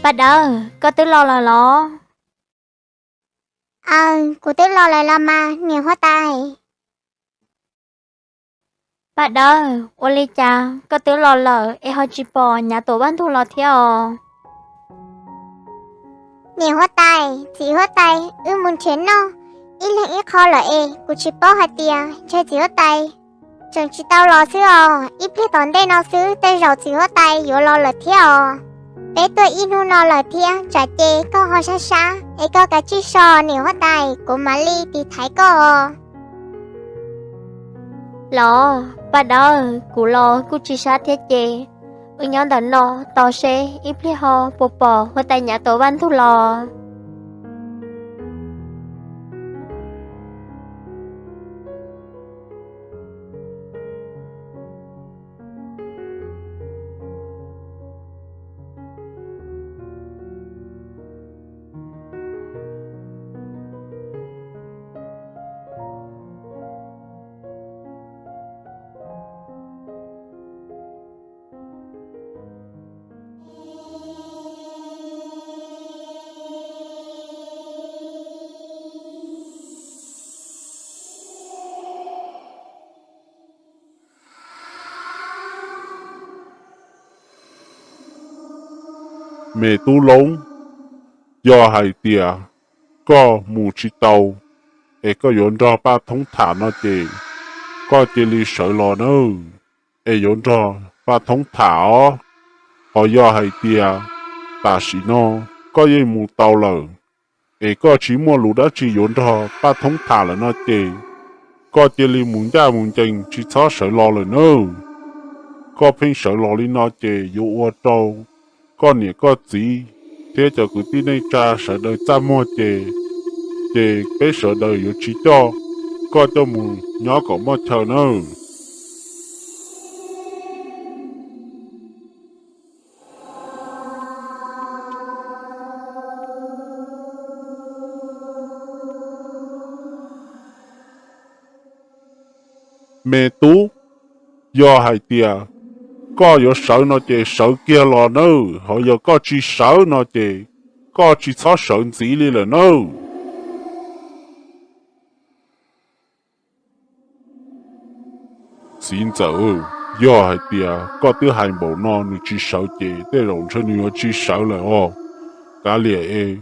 Paj Dawb, koj twb los lawm los? Aws, kuv twb los lawm los mas niam huab tais. Paj Dawb, ua li cas koj twb los lawm es ho tsis pom Nyav Tuam Vaj Ntug los thiab os? Niam huab tais, txiv huab tais, wb mus nrhiav noj ib leeg ib qho lawm es kuv tsis paub hais tias ntshe txiv huab tais tseem tsis tau los xwb os. Ib pliag tom ntej no xwb tej zaum txiv huab tais yuav los lawm thiab os. Peb tuaj ib hnub no lawm thiab, tsam ces koj ho sab sab es koj kav tsij so niam huab tais, kuv mam li tiv thaiv koj os. Los, Paj Dawb, kuv los kuj tsis sab thiab ces wb nyob ntawm no tos seb ib pliag ho puas pom huab tais Nyav Tuam Vaj Ntug los. Me tub Loob, yog hais tias koj mus tsis tau es koj yuav nrog Paj Thoob tham no ces koj cia li sawv los nawb, es yuav nrog Paj Thoob tham os. Ho yog hais tias tam sim no koj yeej mus tau lawm, es koj tsis muaj lus dab tsi yuav nrog Paj Thoob tham lawm no ces koj cia li mus ncaj mus ncees tsis txhob sawv los lawm nawb. Koj pheej sawv los li no ces yuav ua rau koj niam koj txiv thiab cov kwv tij neej tsa sawv daws txaj muag ces, ces peb sawv daws yuav tsis coj koj coj mus nyob kom muaj chaw nawb. Me tub, yog hais tias koj yuav sawv no ces sawv kiag los nawb, ho yog koj tsis sawv no ces koj tsis txhob sawv ntxiv li lawm nawb. Txiv ntxawm, yog hais tias koj twb hais npaum no nws tsis sawv ces tej zaum ntshe nws yuav tsis sawv lawm os. Kav liam es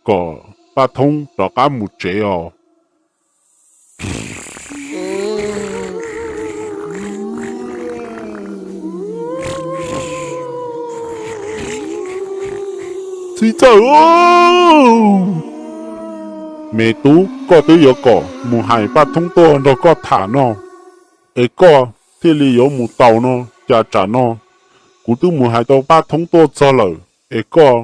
kom Paj Thoob rov qab mus tsev os. Txiv ntxawm, me tub, koj twb yuav kom mus hais Paj Thoob tuaj nrog koj tham no, es koj thiaj li yuav mus tau no. Cas tsam no kuv twb mus hais tau Paj Thoob tuaj txog lawm, es koj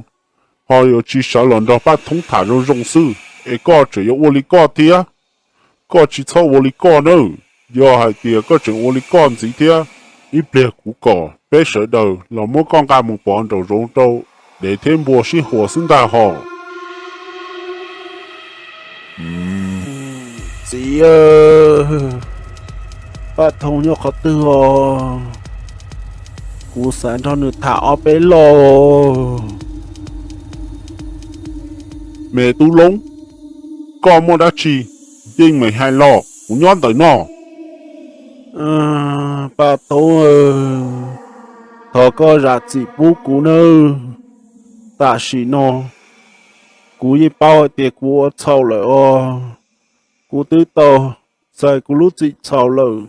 ho yuav tsis sawv los nrog Paj Thoob tham zoo zoo xwb, es koj tseem yuav ua li koj thiab. Koj tsis txhob ua li koj nawb. Yog hais tias koj tseem ua li koj ntxiv thiab, ib pliag kuv kom peb sawv daws los muab koj nqa mus pov nraum zoov rau dev thiab npua sib huas xwb ntag hos. Txiv, Paj Thoob nyob qhov twg os? Kuv xav nrog nws tham ob peb lo. Me tub Loob, koj muaj dab tsi yeej meem hais los, kuv nyob ntawm no. Paj Thoob, thov koj zam txim pub kuv nawb. Tam sim no kuv yeej paub hais tias kuv ua txhaum lawm os. Kuv twb tau txais kuv lub txim txhaum lawm.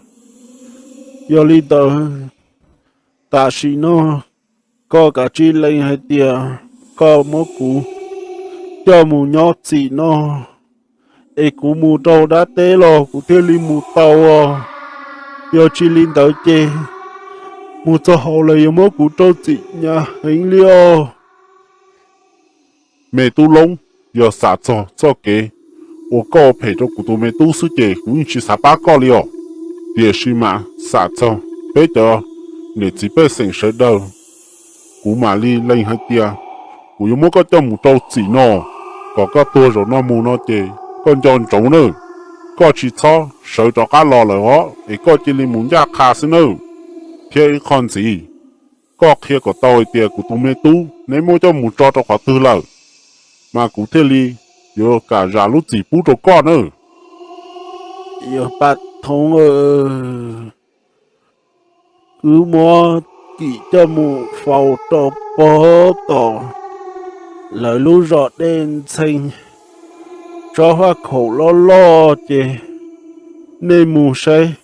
Yog li ntawd, tam sim no koj kav tsij lees hais tias koj muab kuv coj mus nyob txim no, es kuv mus rau dab teb los kuv thiaj li mus tau os. Yog tsis li ntawd ces mus txog hauv lawv yuav muab kuv rau txim hnyav heev li os. Me tub Loob, yog xam txog txoj kev uas koj ua phem rau kuv tus me tub xwb ces kuv yeej tsis xav pab koj li os. Tiam sis mas xam txog peb cov niam txiv pej xeem sawv daws, kuv mam li lees hais tias kuv yuav muab koj coj mus rau txim no, kom koj tuag zaum no mus no ces koj nco ntsoov nawb. Koj tsis txhob sawv rov qab los lawm os, es koj cia li mus ncaj qha xwb nawb. Thiab ib qho ntxiv, koj qhia kom tau hais tias kuv tus me tub neb muab coj mus tso rau qhov twg lawm, mas kuv thiaj li yuav kam zam lub txim pub rau koj nawb. Yog Paj Thoob, wb muab Kim coj mus faus rau pem tom lawv lub zos Dej Ntxhee, tsob faj khaum loj loj ces nej mus saib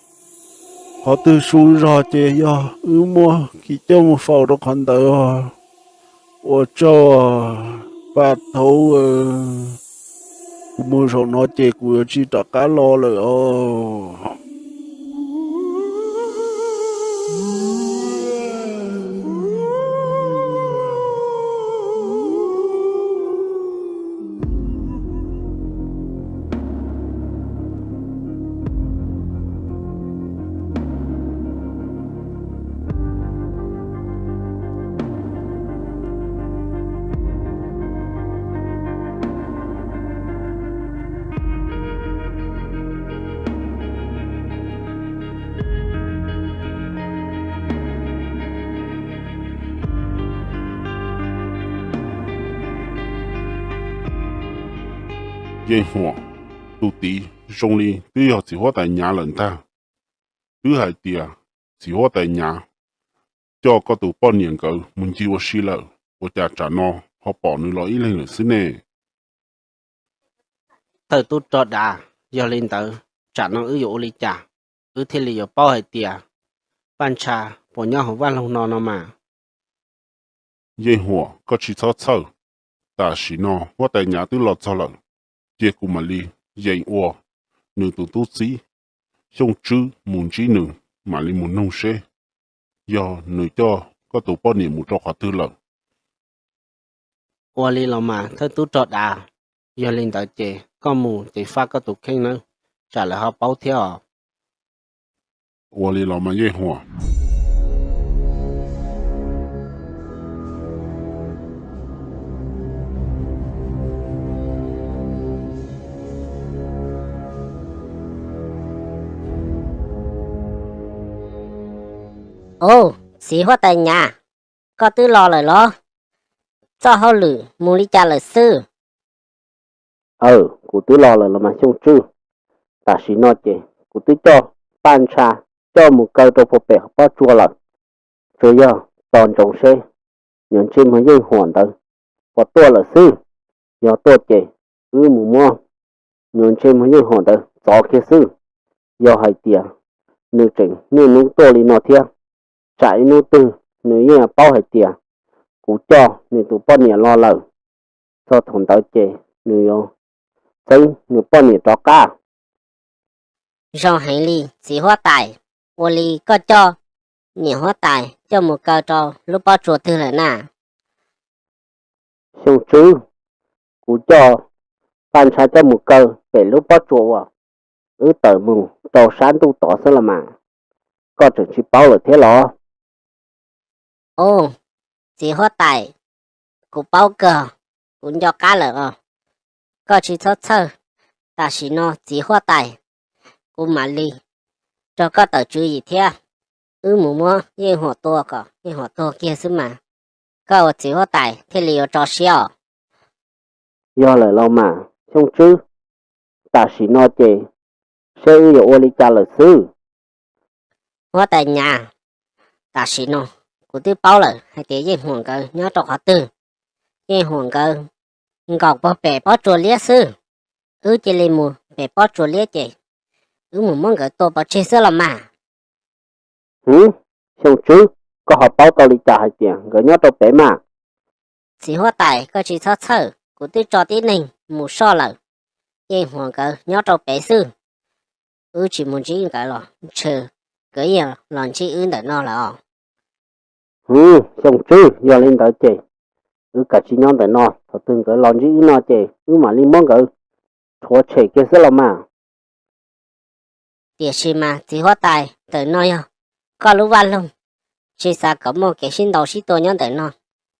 qhov twg su zog ces yog wb muab Kim coj mus faus rau qhov ntawd. Ua tsaug Paj Thoob, kuv mus zaum no ces kuv yuav tsis rov qab los lawm os. Yeej Huam, tus tid zoo li twb yog txiv huab tais Nyav lawm ntag. Twb hais tias txiv huab tais Nyav coj koj tus poj niam nkawd mus ncig ua si lawm, ua cas tsam no ho pom nws los ib leeg lawm xwb ne? Thawj tub rog Dav, yog li ntawd tsam no wb yuav ua li cas wb thiaj li yuav paub hais tias Paj Ntsha puas nyob hauv vaj loog no no mas? Yeej Huam, koj tsis txhob txhawj, tam sim no huab tais Nyav twb los txog lawm, cia kuv mam li yeem ua nws tus tub txib Xyooj Tswb mus ntsib nws, mam li mus noog seb yog nws coj koj tus poj niam mus rau qhov twg lawm. Ua li los mas thawj tub rog Dav, yog li ntawd ces koj mus ces faj koj tus kheej nawb, tsam lawv ho paub thiab os. Ua li los mas Yeej Huam. Au, txiv huab tais Nyav, koj twb los lawm los? Txoj hauj lwm mus li cas lawm xwb? Aw, kuv twb los lawm los mas Xyooj Tswb. Tam sim no ces kuv twb coj Paj Ntsha coj mus kaw rau puag pem hauv pob tsuas lawm. Tsuas yog tos ntsoov seb nyuag ntsej muag Yeej Huam ntawd puas tuaj lawm xwb. Yog tuaj ces wb mus muab nyuag ntsej muag Yeej Huam ntawd txov kiag xwb. Yog hais tias nws tseem niaj hnub tuaj li no thiab, tsam ib hnub twg nws yeej paub hais tias kuv coj nws tus poj niam los lawm. Txog thaum ntawd ces nws yuav txeeb nws poj niam rov qab. Zoo heev li txiv huab tais, ua li koj coj niam huab tais coj mus kaw rau lub pob tsuas twg lawm na? Xyooj Tswb, kuv coj Paj Ntsha coj mus kaw pem lub pob tsuas uas wb tawm mus rau sab ntuj tod xwb los mas, koj tseem tsis paub lawm thiab los? Au, txiv huab tais, kuv paub kawg, kuv nco qab lawm os. Koj tsis txhob txhawj, tam sim no txiv huab tais, kuv mam li rog koj tawm tswv yim thiab. Wb mus muab Yeej Huam tua kom Yeej Huam tuag kiag xwb mas, koj ua txiv huab tais thiaj li yuav tso siab os. Yog lawm los mas Xyooj Tswb, tam sim no ces seb wb yuav ua li cas lawm xwb. Huab tais Nyav, tam sim no kuv twb paub lawm hais tias Yeej Huam nkawd nyob rau qhov twg. Yeej Huam nkawd nkaum puag pem pob tsuas liab xwb. Wb cia li mus pem pob tsuas liab ces wb mus muab nkawd tua pov tseg xwb los mas. Hwv, Xyooj Tswb, koj ho paub tau li cas hais tias nkawd nyob rau pem mas? Txiv huab tais, koj tsis txhob txhawj, kuv twb tso tib neeg mus soj lawm. Yeej Huam nkawd nyob rau pem xwb. Wb tsis mus ntsib nkawd los ntshe nkawd yeej los ntsib wb ntawm no lawm os. Hwv, Xyooj Tswb, yog li ntawd ces wb kav tsij nyob ntawm no, thaum twg nkawd los ntsib wb no ces wb mam li muab nkawd rhuav tshem kiag xwb los mas. Tiam sis mas txiv huab tais, ntawm no yog koj lub vaj loog, tsis xav kom muaj kev sib ntaus sib tua nyob ntawm no.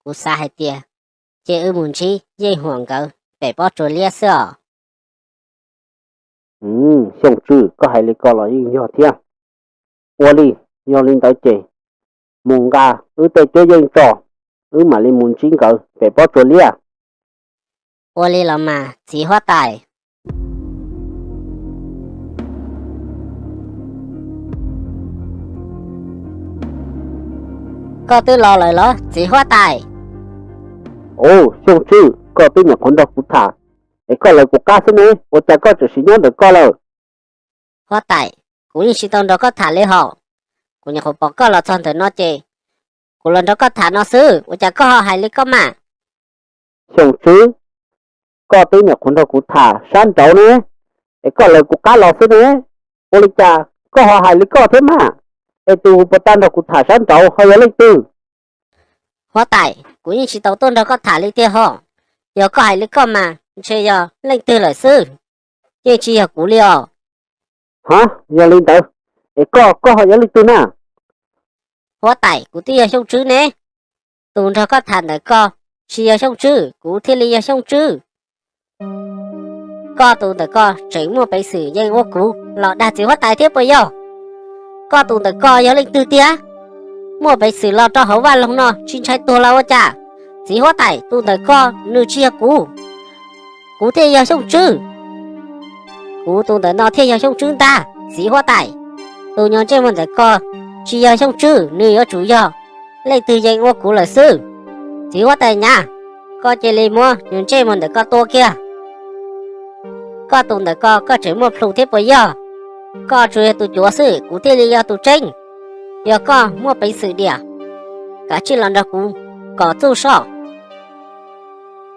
Kuv xav hais tias cia wb mus ntsib Yeej Huam nkawd pem pob tsuas liab xwb os. Xyooj Tswb, koj hais li ko los yeej yog thiab. Ua li, yog li ntawd ces mus nqa wb tej cuab yeej tso, wb mam li mus ntsib nkawd pem pob tsuas liab. Ua li los mas txiv huab tais. Koj twb los lawm los txiv huab tais? Au, Xyooj Tswb, koj twb nyuam qhuav nrog kuv tham, es koj lawv kuv qab xwb ne, ua cas koj tseem sim nyob ntawm koj lawm? Huab tais, kuv yeej tsis tau nrog koj tham li hos. Kuv nyuam qhuav pom koj los txog ntawm no ces kuv los nrog koj tham no xwb, ua cas koj ho hais li koj mas? Xyooj Tswb, koj twb nyuam qhuav nrog kuv tham sab nraud ne, es koj lawv kuv qab los xwb ne, ua li cas koj ho hais li koj thiab mas? Es tus puas tau nrog kuv tham sab nraud ho yog leej twg? Huab tais, kuv yeej tsis tau tuaj nrog koj tham li tiag hos. Yog koj hais li koj mas ntshe yog leej twg lawm xwb, yeej tsis yog kuv li os. Ha, yog li ntawd, es koj, koj ho yog leej twg na? Huab tais, kuv twb yog Xyooj Tswb ne. Tus nrog koj tham ntawm ko tsis yog Xyooj Tswb, kuv thiaj li yog Xyooj Tswb. Koj tus ntawm ko tseem muaj peev xwm yeej ua kuv los dag txiv huab tais thiab puas yog? Koj tus ntawm ko yog leej twg tiag? Muaj peev xwm los rau hauv vaj loog no tsis ntshai tuag los ua cas? Txiv huab tais, tus ntawm ko nws tsis yog kuv, kuv thiaj yog Xyooj Tswb. Kuv tus ntawm no thiaj yog Xyooj Tswb ntag txiv huab tais. Tus nyuag ntsej muag ntawm ko tsis yog Xyooj Tswb, nws yuav tsum yog leej twg yeej ua kuv lawm xwb. Txiv huab tais Nyav, koj cia li muab nyuag ntsej muag ntawm ko tua kiag. Koj tus ntawm ko koj tseem muaj plhu thiab puas yog? Koj tsuas yog tus cuav xwb, kuv thiaj li yog tus tseeb. Yog koj muaj peev xwm diam, kav tsij los nrog kuv kom txuj soj.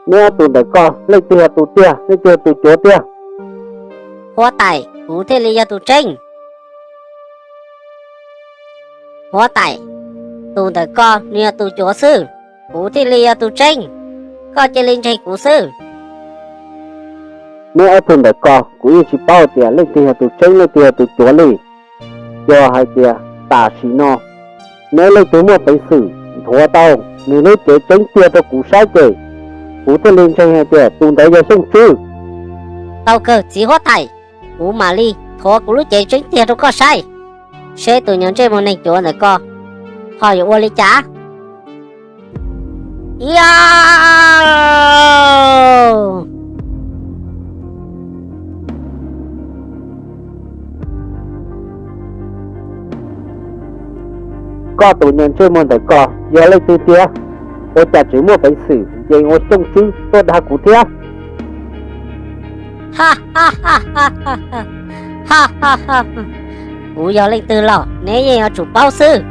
Neb ob tug ntawm ko leej twg yog tus tiag, leej twg yog tus cuav tiag? Huab tais, kuv thiaj li yog tus tseeb. Huab tais, tus ntawm ko nws yog tus cuav xwb, kuv thiaj li yog tus tseeb. Koj cia li ntseeg kuv xwb. Neb ob tug ntawm ko kuv yeej tsis paub tias leej twg yog tus tseeb leej twg yog tus cuav li. Yog hais tias tam sim no neb leej twg muaj peev xwm nthuav tau nws lub cev tseeb tiag rau kuv saib ces kuv thiaj li ntseeg hais tias tus ntawd yog Xyooj Tswb. Tau kawg txiv huab tais, kuv mam li nthuav kuv lub cev tseeb tiag rau koj saib, seb tus nyuag ntsej muag neeg cuav ntawm ko ho yuav ua li cas. Yog koj tus nyuag ntsej muag ntawm ko yog leej twg tiag? Ua cas tseem muaj peev xwm yeej ua Xyooj Tswb tuaj dag kuv thiab? Kuv yog leej twg los neb yeej yuav tsum paub xwb.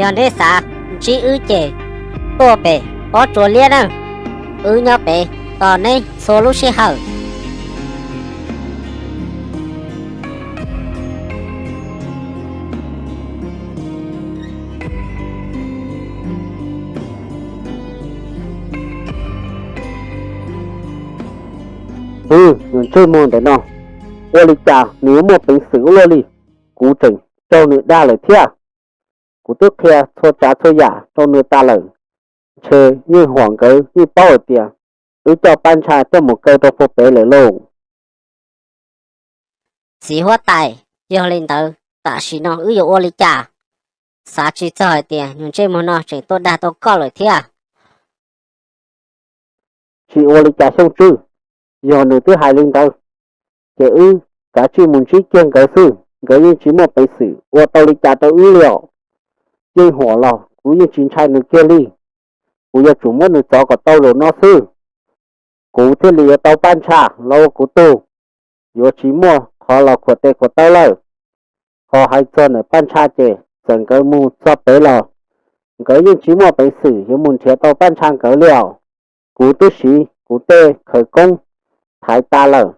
Yog neb xav ntsib wb ces tuaj pem pob tsuas liab na, wb nyob pem tos neb txhua lub sij hawm. Hwv, ntsej muag ntawm no ua li cas nws yuav muaj peev xwm ua luaj li? Kuv tseem raug nws dag lawm thiab. Kuv twb qhia txhua tsav txhua yam rau nws tas lawm, ntshe Yeej Huam nkawd yeej paub hais tias wb coj pab ntsha coj mus kaw rau puag pem lawm lauj. Txiv huab tais, yog li ntawd tam sim no wb yuav ua li cas? Xav tsis txog hais tias nyuag ntsej muag no tseem tuaj dag tau koj lawm thiab. Tsis ua li cas Xyooj Tswb, yog nws twb hais li ntawd, ces wb kav tsij mus ntsib kiag nkawd xwb, nkawd yeej tsis muaj peev xwm ua tau li cas rau wb li os. Yeej Huam los kuv yeej tsis ntshai nws kiag li, kuv yuav tsum muab nws txov kom tau zaum no xwb, kuv thiaj li yuav tau pab ntsha los ua kuv tug, yuav tsis muaj qhov los khuam tes khuam taw lawm. Ho hais txog ntawm pab ntsha ces txawm nkawd mus txog pem los nkawd yeej tsis muaj peev xwm yuav mus nrhiav tau pab ntsha nkawd li os. Kuv twb siv kuv tej khawv koob thaiv tas lawm.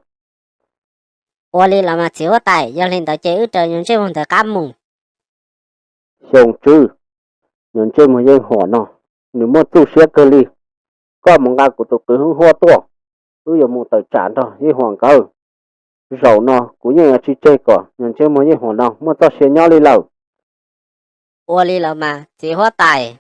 Ua li los mas txiv huab tais, yog li ntawd ces wb raws nyuag ntsej muag ntawd qab mus. Xyooj Tswb, nyuag ntsej muag Yeej Huam no, nws muaj txuj siab kawg li. Koj mus nqa kuv tus qws hwj huaj tuaj, wb yuav mus tawm tsam nrog Yeej Huam nkawd. Zaum no kuv yeej yuav tsis tseg kom nyuag ntsej muag Yeej Huam no muaj txoj sia nyob li lawm. Ua li los mas txiv huab tais.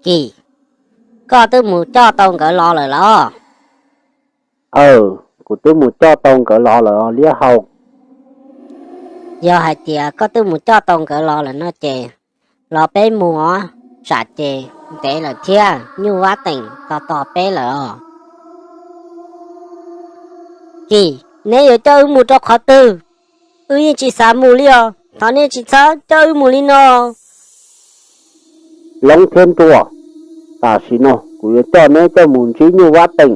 Kis, koj twb mus coj tau nkawd los lawm los? Aw, kuv twb mus coj tau nkawd los lawm os Liab Hau. Yog hais tias koj twb mus coj tau nkawd los lawm no ces los peb mus os, tsam ces ntev lawm thiab nyuj vab teem tos tos peb lawm os. Kis, neb yuav coj wb mus rau qhov twg? Wb yeej tsis xav mus li os, thov neb tsis txhob coj wb mus li no. Loob thiab Nruas, tam sim no kuv yuav coj neb coj mus ntsib nyuj vab teem.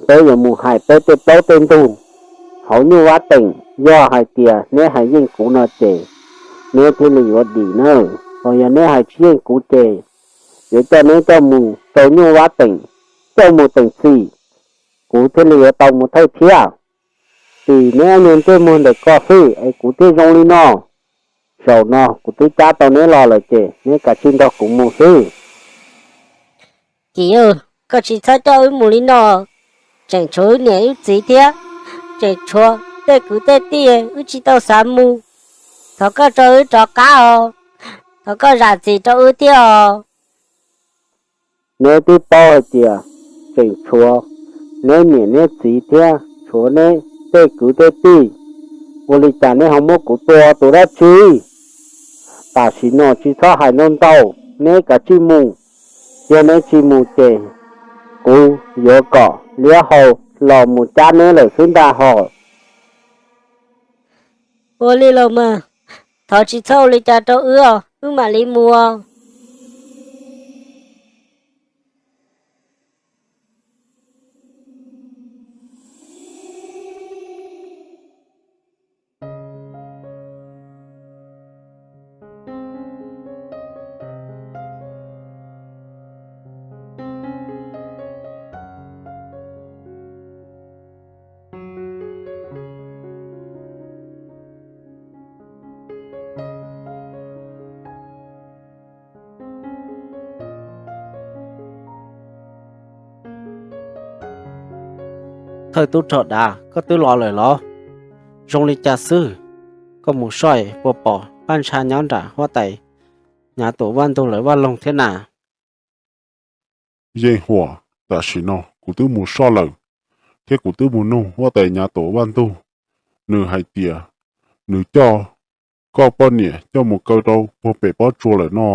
Peb yuav mus hais peb tej plaub tej ntug hauv nyuj vab teem, yog hais tias neb hais yeej kuv no ces neb thiaj li yuav dim na. Ho yog neb hais tsis yeej kuv ces yuav coj neb coj mus rau nyuj vab teem, coj mus teem txim, kuv thiaj li yuav tau mus thawj thiab. Tim neb ob nyuag ntsej muag ntawm ko xwb es kuv thiaj zoo li no. Zaum no kuv twb cab tau neb los lawm ces neb kav tsij nrog kuv mus xwb. Kis, koj tsis txhob coj wb mus li no, tseem tshuav wb niam wb txiv thiab, tseem tshuav tej kwv tej tij, wb tsis tau xav mus. Thov koj tso wb rov qab os, thov koj zam txim rau wb thiab os. Neb twb paub hais tias tseem tshuav neb niam neb txiv thiab tshuav neb tej kwv tej tij, ua li cas neb ho muab kuv tua tus dab tsi? Tam sim no tsis txhob hais ntau ntau, neb kav tsij mus. Yog neb tsis mus ces kuv yuav kom Liab Hau los mus cab neb lawm xwb ntag hos. Ua li los mas, thov tsis txhob ua li cas rau wb os, wb mam li mus. Thawj tub rog Dav, koj twb los lawm los? Zoo li cas xwb? Koj mus soj puas pom Paj Ntsha nyob nram huab tais Nyav Tuam Vaj Ntug lawv vaj loog thiab na? Yeej Huam, tam sim no kuv twb mus soj lawm, thiab kuv twb mus nug huab tais Nyav Tuam Vaj Ntug, nws hais tias nws coj koj poj niam coj mus kaw rau puag pem pob tsuas lawm no.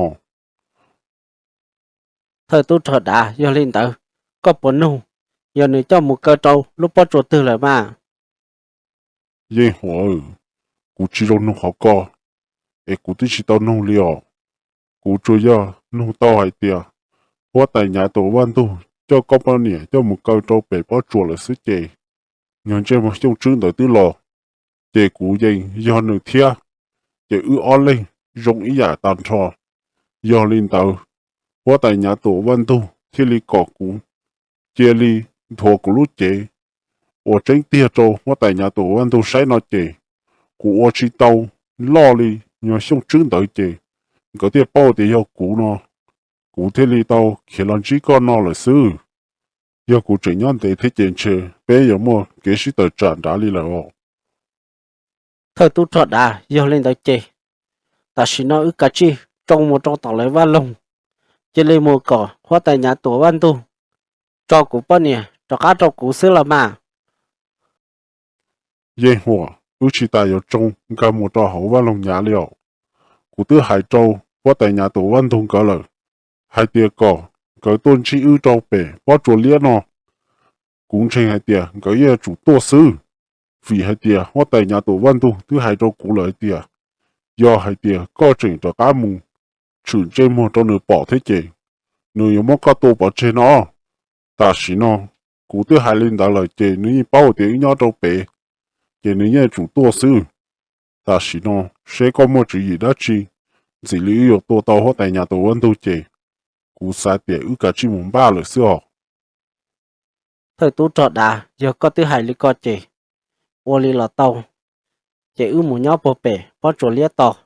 Thawj tub rog Dav, yog li ntawd koj puas nug, yog nws coj mus kaw rau lub pob tsuas twg lawm mas? Yeej Huam, kuv tsis zoo nug qhov ko, es kuv twb tsis tau nug li os. Kuv tsuas yog nug tau hais tias huab tais Nyav Tuam Vaj Ntug coj koj poj niam coj mus kaw rau pem pob tsuas lawm xwb ces, nyuag ntsej muag Xyooj Tswb ntawd twb los, ces kuv yeej yog nws thiab, ces wb ob leeg zoo ib yam tag nrho. Yog li ntawd, huab tais Nyav Tuam Vaj Ntug thiaj li kom kuv cia li nthuav kuv lub cev ua tseeb tiag rau huab tais Nyav Tuam Vaj Ntug saib no ces, kuv ua tsis tau loj li nyuag Xyooj Tswb ntawd ces, nkawd thiaj paub tias yog kuv no, kuv thiaj li tau khiav los ntsib koj no lawm xwb. Yog kuv tseem nyob ntev thiab ces ntshe peb yuav muaj kev sib tawm tsam nrad li lawm os. Thawj tub rog Dav, yog li ntawd ces tam sim no wb kav tsij tsoo mus rau tom lawv vaj loog, cia li mus kom huab tais Nyav Tuam Vaj Ntug tso kuv poj niam rov qab rau kuv xwb los mas. Yeej Huam, wb tsis tas yuav tsoo nkag mus rau hauv vaj loog Nyav li os. Kuv twb hais rau huab tais Nyav Tuam Vaj Ntug nkawd lawm, hais tias kom nkawd tuaj ntsib wb rau pem pob tsuas liab no. Kuv ntseeg hais tias nkawd yeej yuav tsum tuaj xwb, vim hais tias huab tais Nyav Tuam Vaj Ntug twb hais rau kuv lawm hais tias, yog hais tias koj tseem rov qab mus tshwm ntsej muag rau nws pom thiab ces, nws yuav muab koj tua pov tseg no. Tam sim no kuv twb hais li ntawd lawm ces nws yeej paub tias wb nyob rau pem, ces nws yeej yuav tsum tuaj xwb. Tam sim no seb koj muaj tswv yim dab tsi ntxiv li wb yuav tua tau huab tais Nyav Tuam Vaj Ntug ces, kuv xav tias wb kav tsij mus npaj lawm xwb os. Thawj tub rog Dav, yog koj twb hais li ko ces ua li los tau, ces wb mus nyob puag pem pob tsuas liab tos,